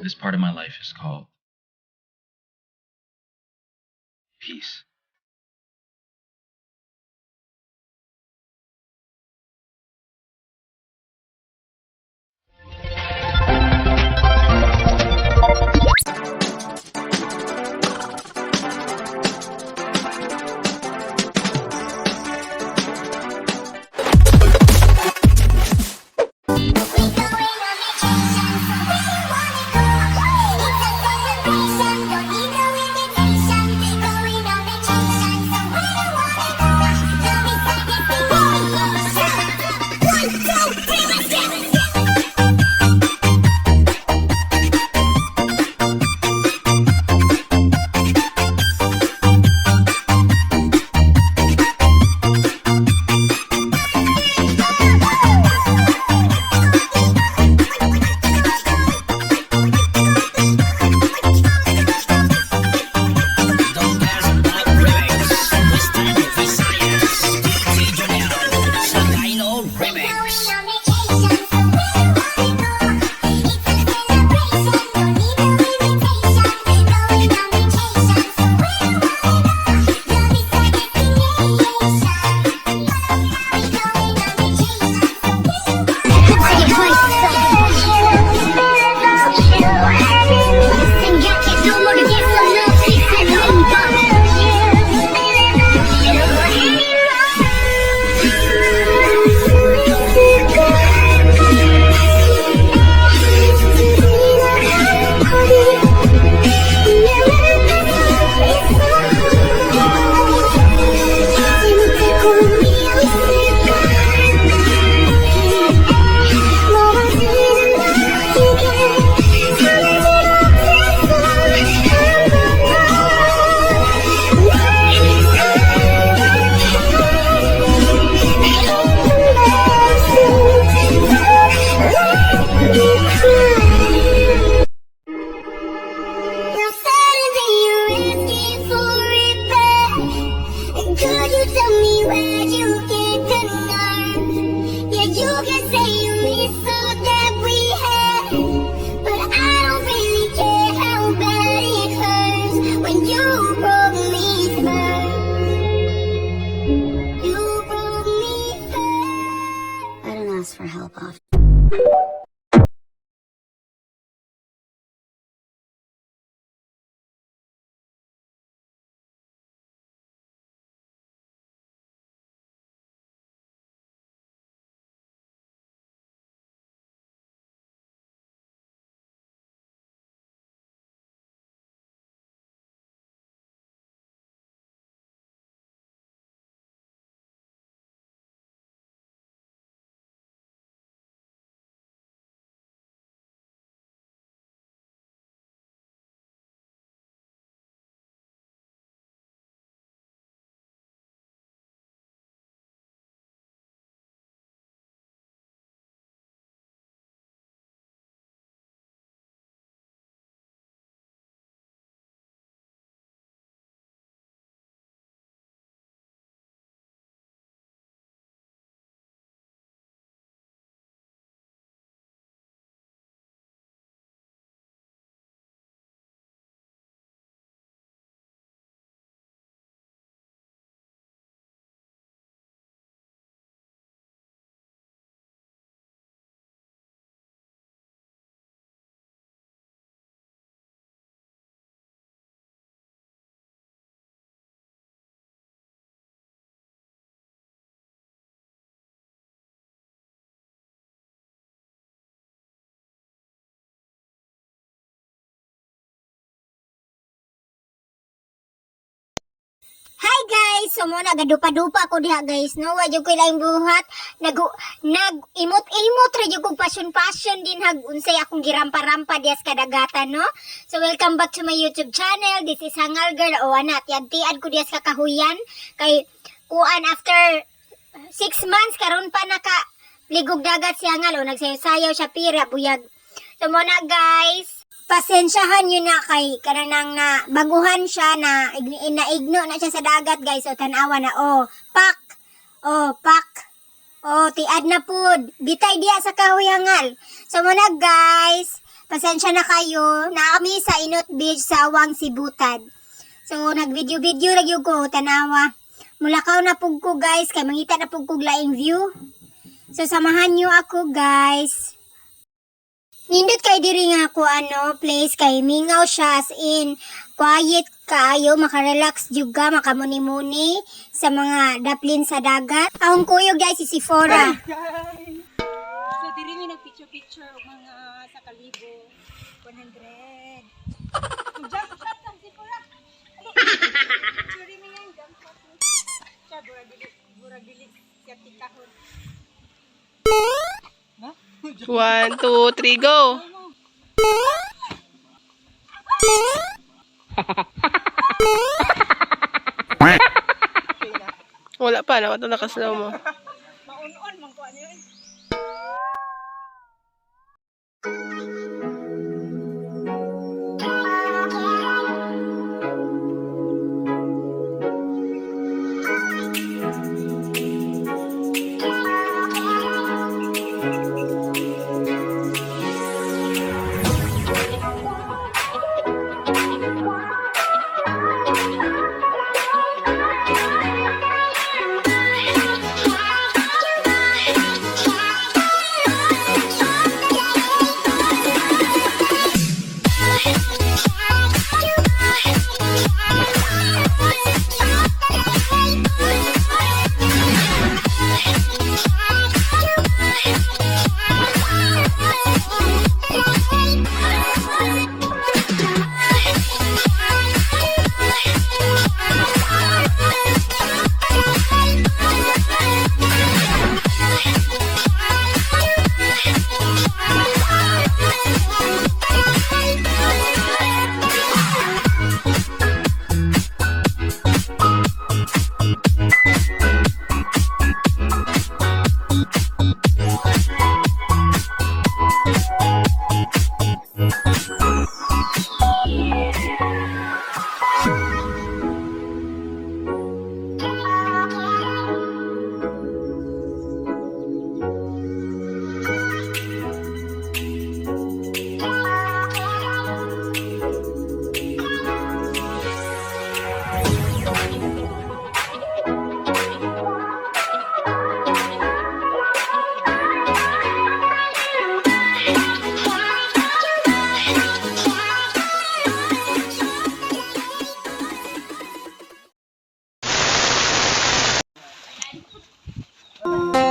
This part of my life is called peace. We going on vacation, so where you wanna go? It's a celebration, don't need no invitation. Going on vacation, so where you wanna go? Love is our destination. One, two, three, let's go. Remix, Western Visayas, DJ Jonel, Sagaino Remix. Going on vacation, so where you wanna go? It's a celebration, don't need no invitation. Going on vacation, so where you wanna go? Love is our destination. We going on vacation, so where you wanna go? 생각해도 모르겠어 너 Now suddenly you're asking for it back. Could you tell me where you get the nerve? Yeah, you can say you miss all that we had, but I don't really care how bad it hurts when you broke me first. You broke me first. I don't ask for help often. Hi guys! So mo nagadupa-dupa ko diha guys, no? Wa jud ko'y laing buhat. Nag nag imot-imot ra jud kog passion-passion din hag unsay akong girampa-rampa diha sa kadagatan, no? So welcome back to my YouTube channel. This is Hangal Girl. O ana, tiad-tiad ko diha sa kahuyan kay kuan after 6 months karon pa naka ligog dagat si Hangal o nagsayaw-sayaw siya pira buyag. So mo na guys, pasensyahan yun na kay kananang na baguhan siya na naigno na siya sa dagat guys. So tanawa na, oh, pak. Oh, pak. Oh, tiad na pud. Bitay diya sa kahoy, Hangal. So mo na guys, Pasensya na kayo. Naami sa Inot Beach sa Awang Sibutad. So nag-video-video ra gyud ko tanawa. Mulakaw na pug ko, guys, kay mangita na pug ko laing view. So samahan niyo ako, guys. Nindot kay diri nga ako ano, place kay mingaw siya, as in quiet kaayo, makarelax jud ka, makamuni-muni sa mga daplin sa dagat. Akong kuyog guys si Sephora. So diri mi nag picture picture og mga sa kalibo 100. Jump shot lang si Pura. Picture mi yan jump shot. Siya burag dili siya tikahon. One, two, three, go! Wala pa, nakata nakaslow mo. Maun-on man ko ano yun.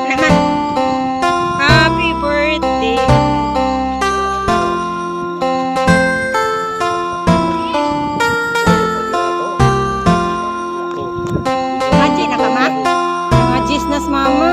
Naman. Happy birthday. Haji na ka ma? Hajis na sa mama.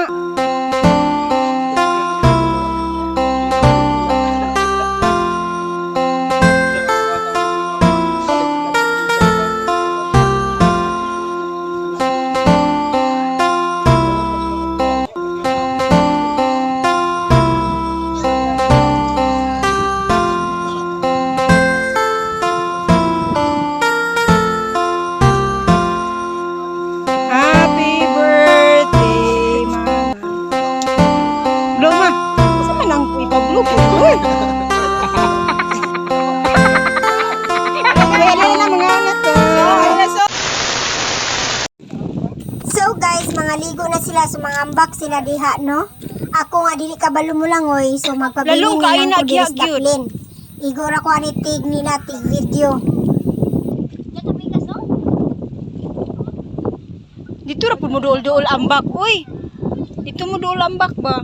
Happy birthday, mama. Blow ma. Asa man ang ipag-blow ko? Uy! Kaya na lang mga anak ko. So guys, mga ligo na sila, so mga ambak sila diha, no? Ako nga dili kabalo mo lang oy, so magpabilin Lalong na kayo lang na, ko diri sa gyud, gyud. daplin. Igo ra ko ani tig nila tig video. Dito ra pud mo duol-duol ambak, uy. Dito mo duol ambak ba?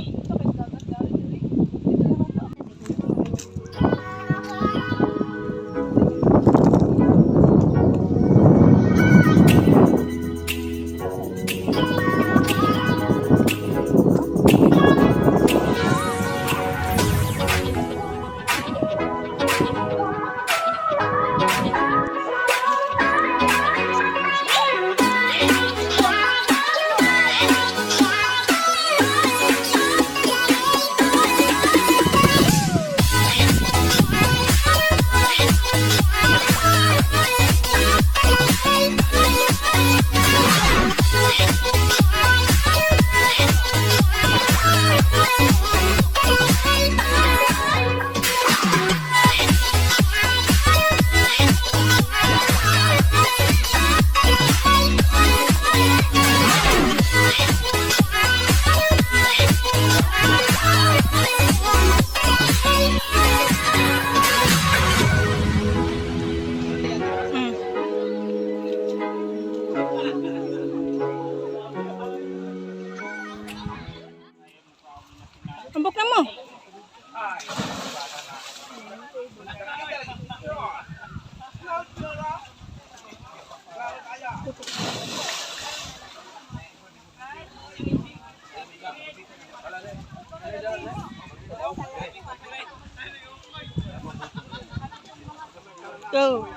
Go.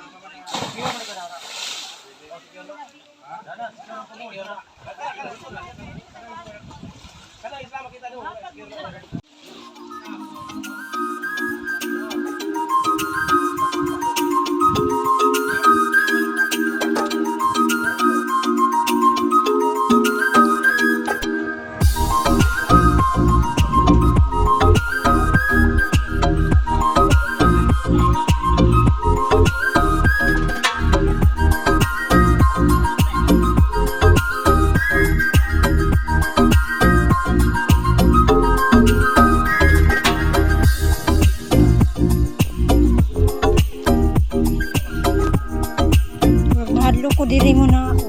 Mahadlo ko diri mo na ako.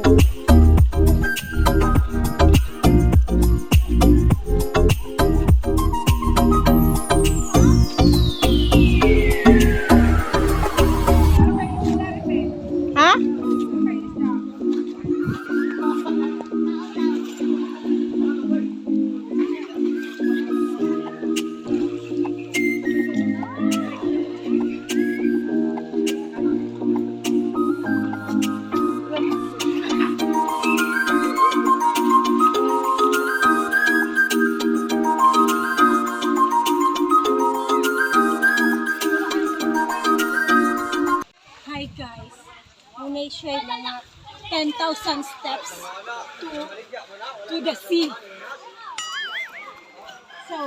Ha? Hi guys. Muna siya yung mga 10,000 steps to the sea. So,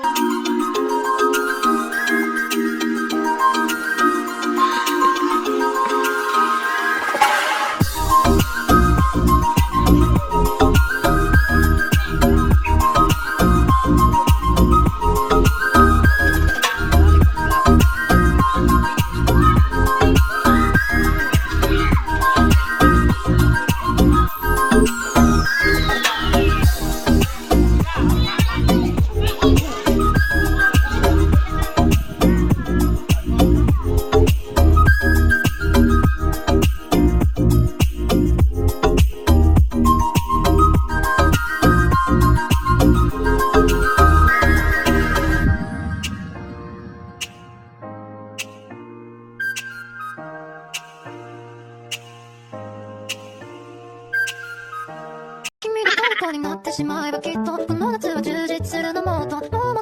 君の虜になってしまえばきっとこの夏は充実するのもっともう